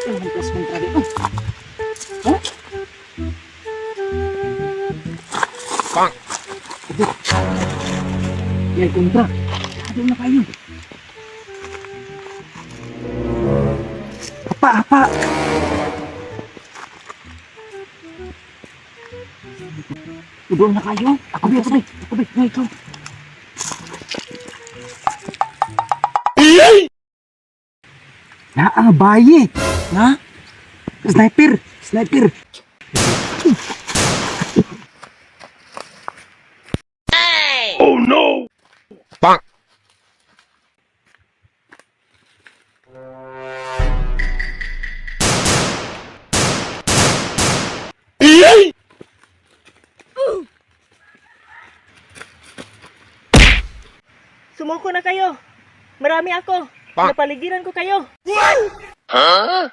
Ano man plus kontra dito? Ha? Bang! Ito. Yan kontra. Ano na kayo? Apa, apa. Udol na kayo. Ako ba, ako ba, ako ba, ikaw. Naa, bayi. Na? Sniper, sniper. Oh no! Bang! Sumuko na kayo. Marami ako. Pak. Napaligiran ko kayo. Huh?